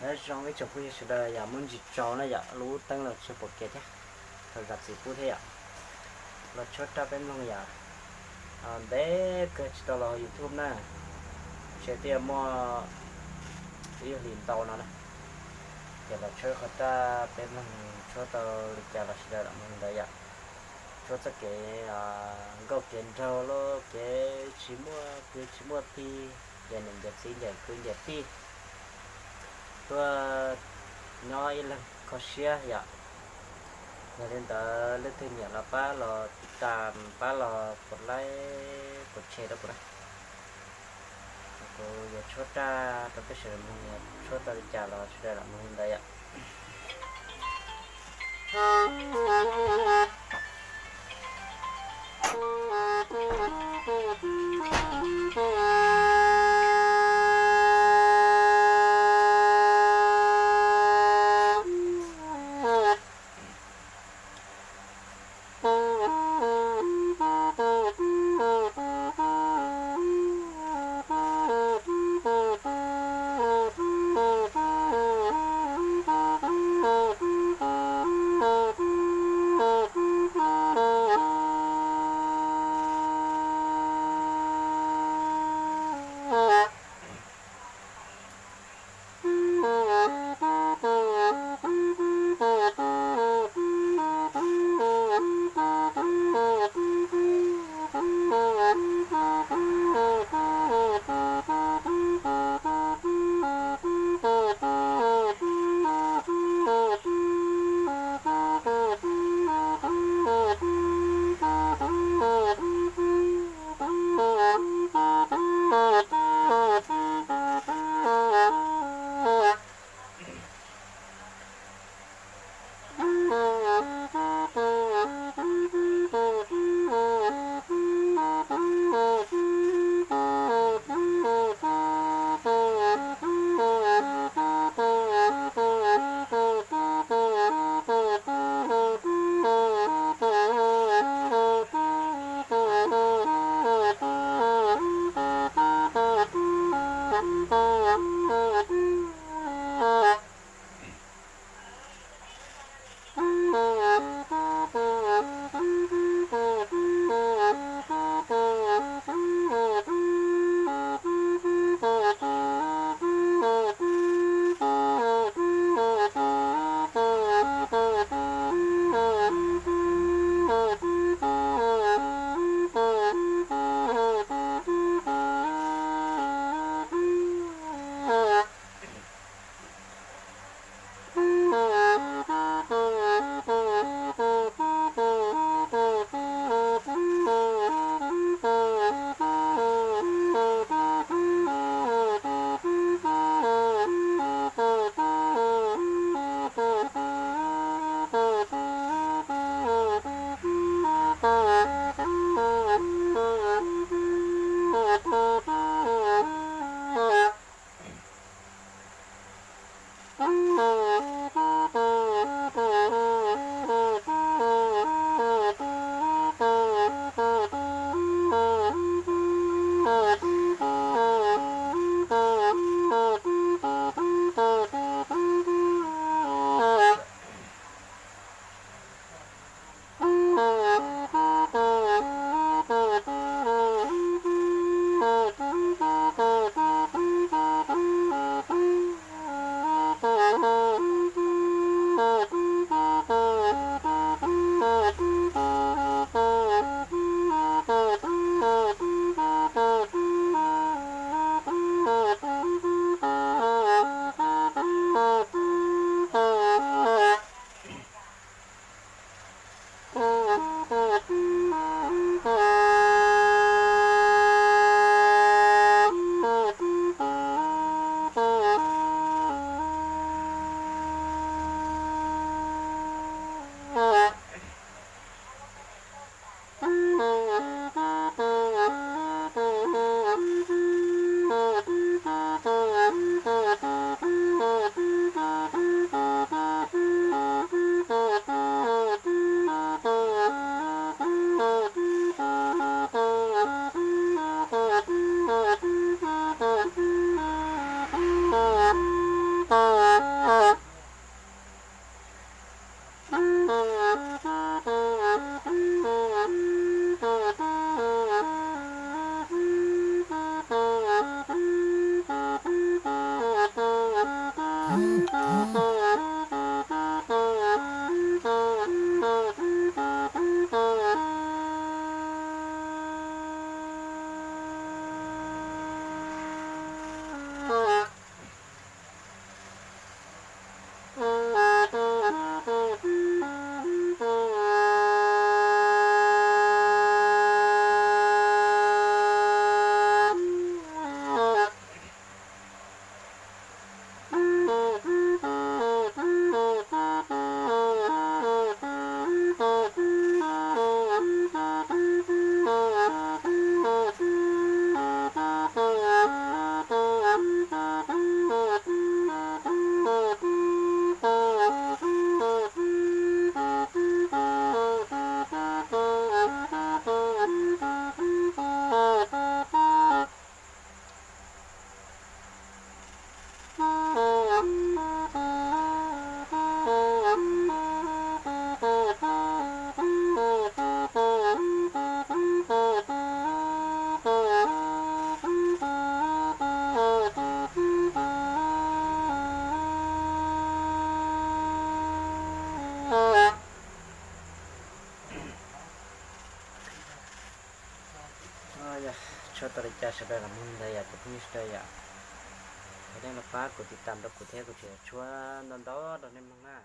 Nyob zoo ib tsoom phooj ywg sawv daws yom, muaj ntsis tsaus na yom, lub teeb los tsis pom kev thiab, thov zam txim pub thiab yom. Los tshuab raj peb mloog yom, ntev kawg tsis tau los YouTube na, ntshe twb yuav muaj ib hlis ntau no na. Ces los tshuab qhov raj peb mloog tshuab tau li cas los sawv daws los mloog ntawd yom. Tshuab txoj kev nkauj kev nraug los kev tsis muaj kwv tsis muaj tij, ncaim niam ncaim txiv ncaim kwv ncaim tij, tuaj nyob ib leeg kho siab yom. Yog li ntawd leej twg nyiam los pab los tiv tas, pab los pum laib pum share rau kuv na. Kuv yuav tshuab raj rau peb sawv daws mloog, tshuab tau li cas los sawv daws los mloog li ntawd yom. Tshuab tau li cas sawv daws los mloog ntawd yom cov phooj ywg sawv daws yom. Thov nej los pab kuv tiv tam rau kuv thiab kuv tseem tshuab ntau ntau rau nej mloog na.